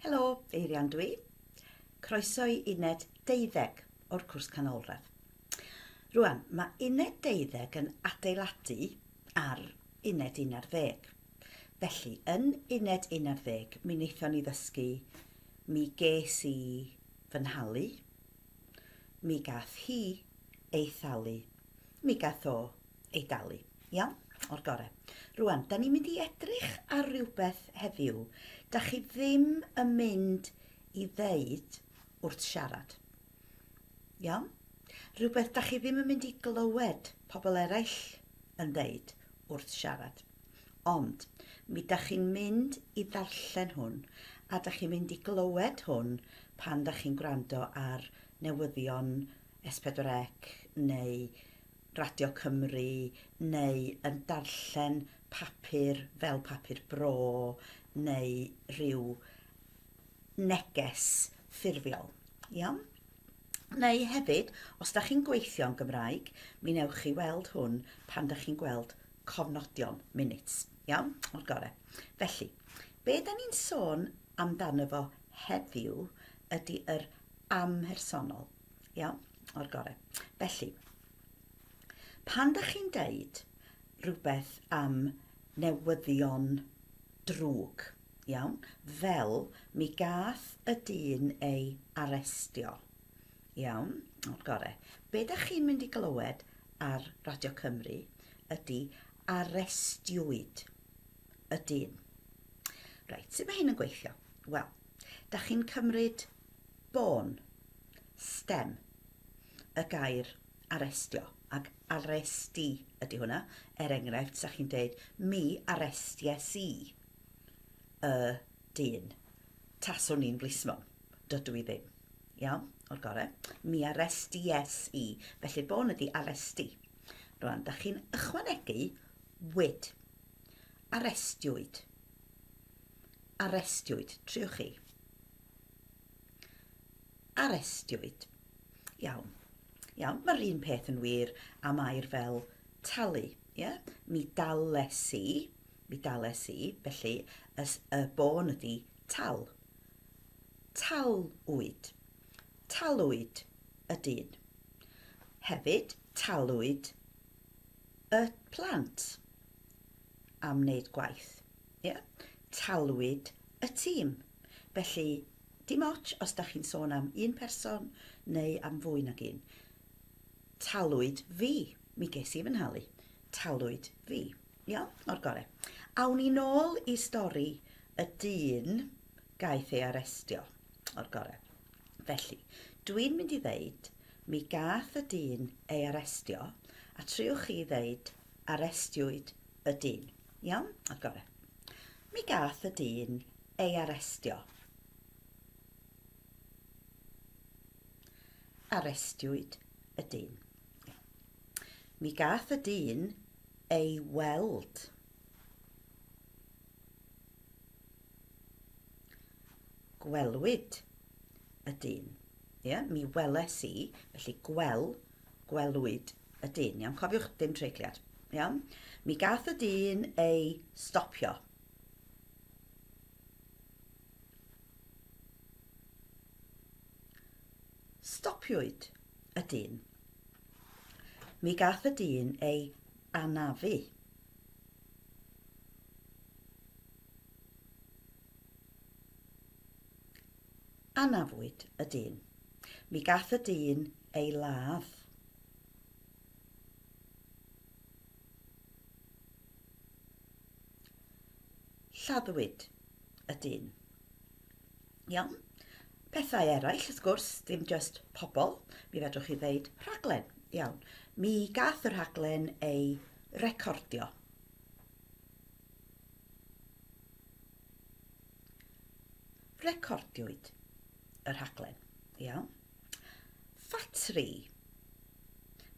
Helo, Eirian dwi. Croeso i uned deuddeg o'r cwrs canolradd. Rwan, mae uned deuddeg yn adeiladu ar uned 11. Felly, yn uned 11, mi wnaethon ni ddysgu mi ges i fy nhalu, mi gath hi ei thalu, mi gath o ei dalu. Iawn? O'r gore. Rwan, da ni'n mynd i edrych ar rywbeth heddiw da chi ddim yn mynd i ddeud wrth siarad. Iawn? Rhywbeth da chi ddim yn mynd i glywed pobl eraill yn ddeud wrth siarad. Ond, mi da chi'n mynd i ddarllen hwn, a da chi'n mynd i glywed hwn pan da chi'n gwrando ar newyddion S4C neu Radio Cymru neu yn darllen papur fel papur bro neu rhyw neges ffurfiol. Iawn? Neu hefyd, os da chi'n gweithio yn Gymraeg, mi newch chi weld hwn pan da chi'n gweld cofnodion minutes. Iawn? O'r gore. Felly, be da ni'n sôn amdano fo heddiw ydy yr amhersonol. Iawn? O'r gore. Felly, pan da chi'n deud rhywbeth am newyddion drwg, iawn, fel mi gath y dyn ei arestio, iawn, o'r gore. Be da chi'n mynd i glywed ar Radio Cymru ydy arestiwyd y dyn. Reit, sut mae hyn yn gweithio? Wel, da chi'n cymryd bôn, stem, y gair arestio, ac aresti ydy hwnna. Er enghraifft, sa chi'n deud, mi aresties i y dyn. Taswn i'n blismon. Dydw i ddim. Iawn? O'r gore. Mi aresties i. Felly'r bôn ydy aresti. Rwan, da chi'n ychwanegu wyd. Arestiwyd. Arestiwyd. Triwch chi. Arestiwyd. Iawn. Iawn, mae'r un peth yn wir am air fel talu. Yeah? Mi dales i, mi dales i, felly y, y bôn ydy tal. Talwyd. Talwyd y dyn. Hefyd, talwyd y plant am wneud gwaith. Yeah? Talwyd y tîm. Felly, Dim ots os dach chi'n sôn am un person neu am fwy nag un. Talwyd fi. Mi ges i fy nhalu. Talwyd fi. Iawn? O'r gore. Awn ni nôl i stori y dyn gaeth ei arestio. O'r gore. Felly, dwi'n mynd i ddeud, mi gath y dyn ei arestio, a triwch chi ddeud, arestiwyd y dyn. Iawn? O'r gore. Mi gath y dyn ei arestio. Arestiwyd y dyn. Mi gath y dyn ei weld. Gwelwyd y dyn. Ie, mi weles i, felly gwel, gwelwyd y dyn. Iawn, cofiwch dim treigliad. Iawn. Mi gath y dyn ei stopio. Stopiwyd y dyn. Mi gath y dyn ei anafu. Anafwyd y dyn. Mi gath y dyn ei ladd. Lladdwyd y dyn. Iawn? Pethau eraill, wrth gwrs, ddim just pobl. Mi fedrwch chi ddeud rhaglen. Iawn. Mi gath y rhaglen ei recordio. Recordiwyd y rhaglen. Iawn. Ffatri.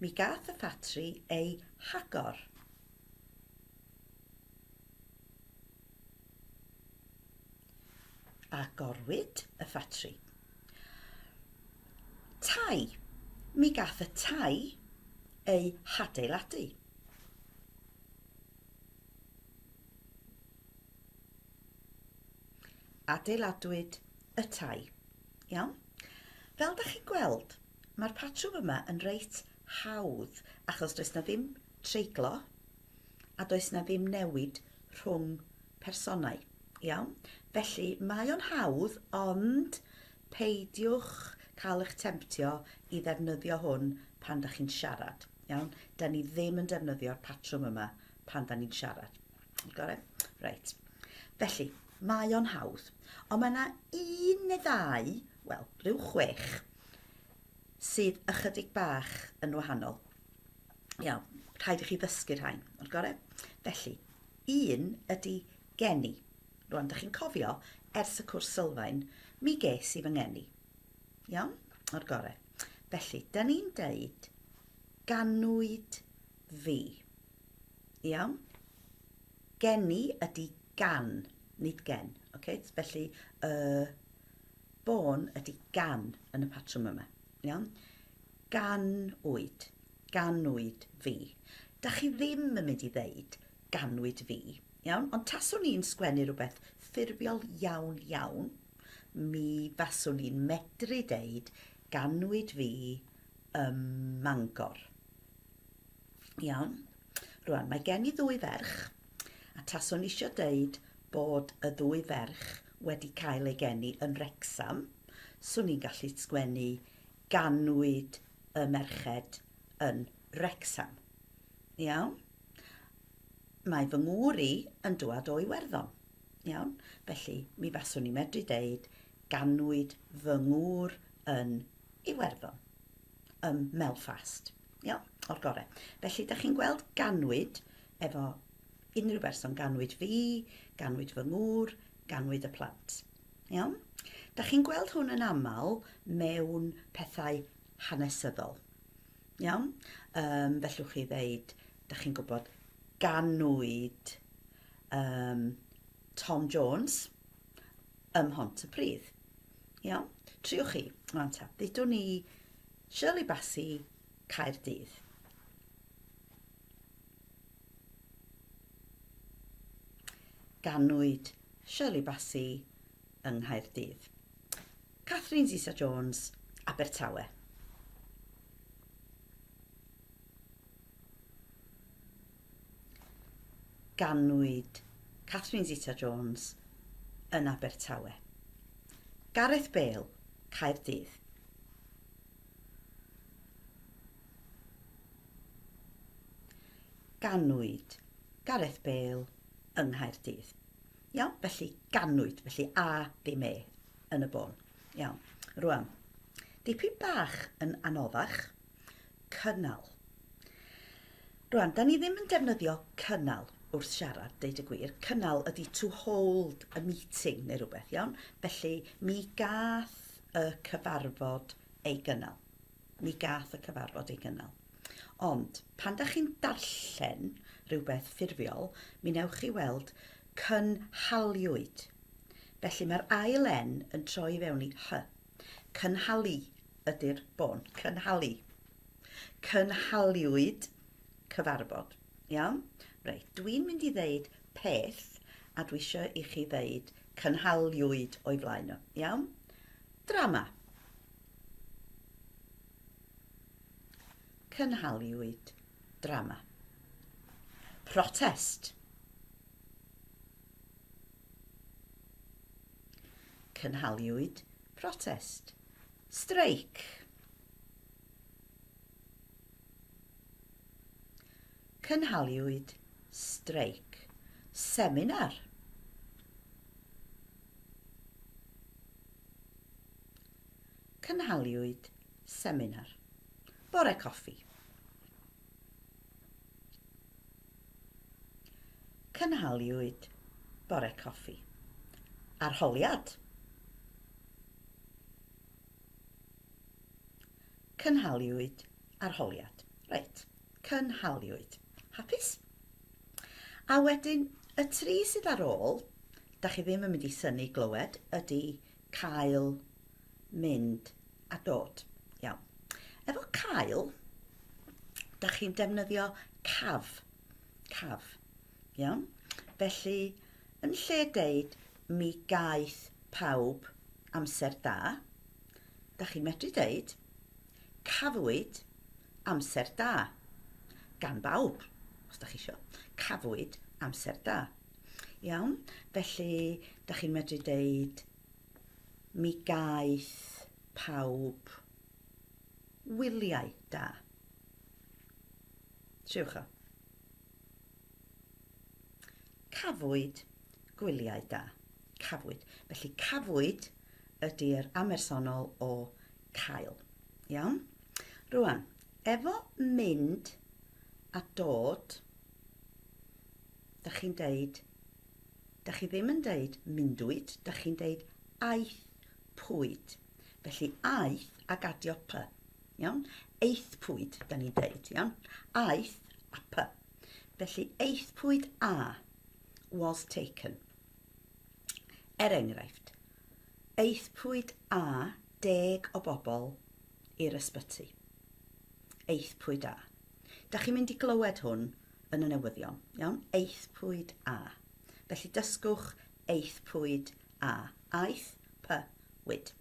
Mi gath y ffatri ei hagor. Agorwyd y ffatri. Tai. Mi gath y tai eu hadeiladu. Adeiladwyd y tai. Iawn? Fel da chi'n gweld, mae'r patrwm yma yn reit hawdd achos does na ddim treiglo a does na ddim newid rhwng personau. Iawn? Felly, mae o'n hawdd, ond peidiwch cael eich temtio i ddefnyddio hwn pan da chi'n siarad. Iawn? Da ni ddim yn defnyddio'r patrwm yma pan da ni'n siarad. Got it? Reit. Felly, mae o'n hawdd. Ond mae yna un neu ddau, wel, rhyw chwech, sydd ychydig bach yn wahanol. Iawn, rhaid i chi ddysgu'r rhain. O'r gore? Felly, un ydy geni. Rwan, da chi'n cofio, ers y cwrs sylfaen, mi ges i fy ngeni. Iawn? O'r gore. Felly, da ni'n deud ganwyd fi. Iawn? Geni ydy gan, nid gen. Okay? Felly, y bôn ydy gan yn y patrwm yma. Iawn? Ganwyd. Ganwyd fi. Da chi ddim yn mynd i ddeud ganwyd fi. Iawn? Ond taswn i'n sgwennu rhywbeth ffurfiol iawn iawn, mi faswn i'n medru deud ganwyd fi ym Mangor. Iawn. Rwan, mae gen i ddwy ferch, a taswn isio deud bod y ddwy ferch wedi cael eu geni yn Wrecsam, swn i'n gallu sgwennu ganwyd y merched yn Wrecsam. Iawn? Mae fy ngŵr i yn dwad o Iwerddon. Iawn? Felly, mi faswn i'n medru deud ganwyd fy ngŵr yn Iwerddon. Ym Melfast. Iawn? O'r gore. Felly, da chi'n gweld ganwyd efo unrhyw berson. Ganwyd fi, ganwyd fy ngŵr, ganwyd y plant. Iawn? Da chi'n gweld hwn yn aml mewn pethau hanesyddol. Iawn? Um, fellwch chi ddeud, da chi'n gwybod, ganwyd um, Tom Jones ym Mhontypridd. Iawn? Triwch chi. Rwan ta, ddudwn ni Shirley Bassey, Caerdydd. Ganwyd Shirley Bassey yng Nghaerdydd. Catherine Zeta Jones, Abertawe. Ganwyd Catherine Zeta Jones yn Abertawe. Gareth Bale, Caerdydd. Ganwyd Gareth Bale yng Nghaerdydd. Iawn, felly ganwyd, felly A ddim E yn y bôn. Iawn, rwan, dipyn bach yn anoddach, cynnal. Rwan, da ni ddim yn defnyddio cynnal wrth siarad, deud y gwir. Cynnal ydy to hold a meeting neu rhywbeth, iawn? Felly, mi gath y cyfarfod ei gynnal. Mi gath y cyfarfod ei gynnal. Ond, pan da chi'n darllen rhywbeth ffurfiol, mi newch chi weld cynhaliwyd. Felly mae'r ail N yn troi i fewn i H. Cynhalu ydy'r bôn. Cynhalu. Cynhaliwyd cyfarfod. Iawn? Reit, dwi'n mynd i ddeud peth a dwi eisiau i chi ddeud cynhaliwyd o'i flaen o. Iawn? Drama. Cynhaliwyd drama. Protest. Cynhaliwyd protest. Streic. Cynhaliwyd streic. Seminar. Cynhaliwyd seminar. Bore coffi. Cynhaliwyd bore coffi. Arholiad. Cynhaliwyd arholiad. Reit, cynhaliwyd. Hapus? A wedyn, y tri sydd ar ôl, da chi ddim yn mynd i synnu glywed, ydy cael, mynd a dod. Iawn. Efo cael, da chi'n defnyddio caf. Caf. Iawn? Felly, yn lle deud mi gaeth pawb amser da, da chi'n medru deud cafwyd amser da. Gan bawb, os da chi isio. Cafwyd amser da. Iawn? Felly, da chi'n medru deud mi gaeth pawb wyliau da. Triwch o. Cafwyd gwyliau da. Cafwyd. Felly cafwyd ydy'r amersonol o cael. Iawn? Rwan, efo mynd a dod, da chi'n deud, da chi ddim yn deud myndwyd, da chi'n deud aeth pwyd. Felly aeth ag adio p. Iawn? Aethpwyd, da ni'n deud, iawn? Aeth a p. Felly aethpwyd a was taken. Er enghraifft, aethpwyd a deg o bobl i'r ysbyty. Aethpwyd a. Da chi'n mynd i glywed hwn yn y newyddion, iawn? Aethpwyd a. Felly dysgwch aethpwyd a. Aeth, p, wyd.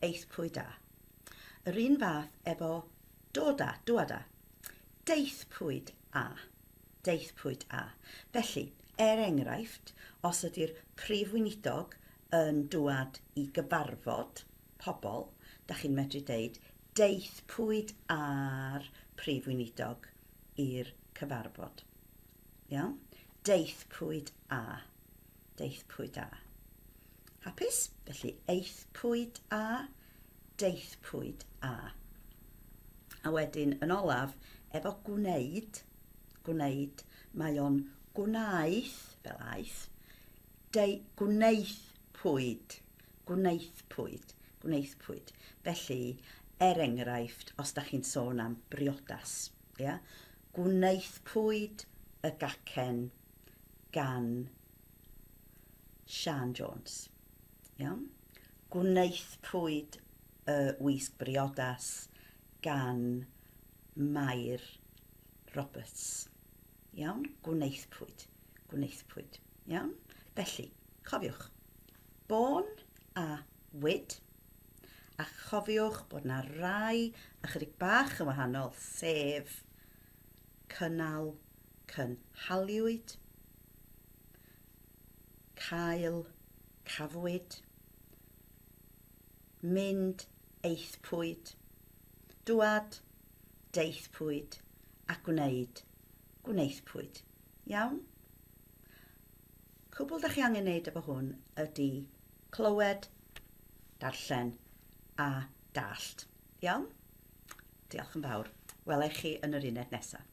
Aethpwyd a. Yr un fath efo dod â, dwad â. Daethpwyd â. Daethpwyd â. Felly, er enghraifft, os ydy'r Prif Weinidog yn dwad i gyfarfod pobl, da chi'n medru deud daethpwyd â'r Prif Weinidog i'r cyfarfod. Iawn? Daethpwyd â. Daethpwyd â. Hapus? Felly, aethpwyd â, daethpwyd â. A wedyn, yn olaf, efo gwneud, gwneud, mae o'n gwnaeth, fel aeth, deu, gwnaethpwyd, gwnaethpwyd, gwnaethpwyd. Felly, er enghraifft, os da chi'n sôn am briodas, ia, gwnaethpwyd y gacen gan Siân Jones. Iawn? Gwnaethpwyd y wisg briodas gan Mair Roberts. Iawn? Gwnaethpwyd. Gwnaethpwyd. Iawn? Felly, cofiwch, born a wyd, a chofiwch bod na rai ychydig bach yn wahanol, sef cynnal Cynhaliwyd, cael, cafwyd, mynd, aethpwyd, dwad, daethpwyd, a gwneud, gwnaethpwyd. Iawn? Cwbl da chi angen neud efo hwn ydy clywed, darllen a dallt. Iawn? Diolch yn fawr. Wela i chi yn yr uned nesaf.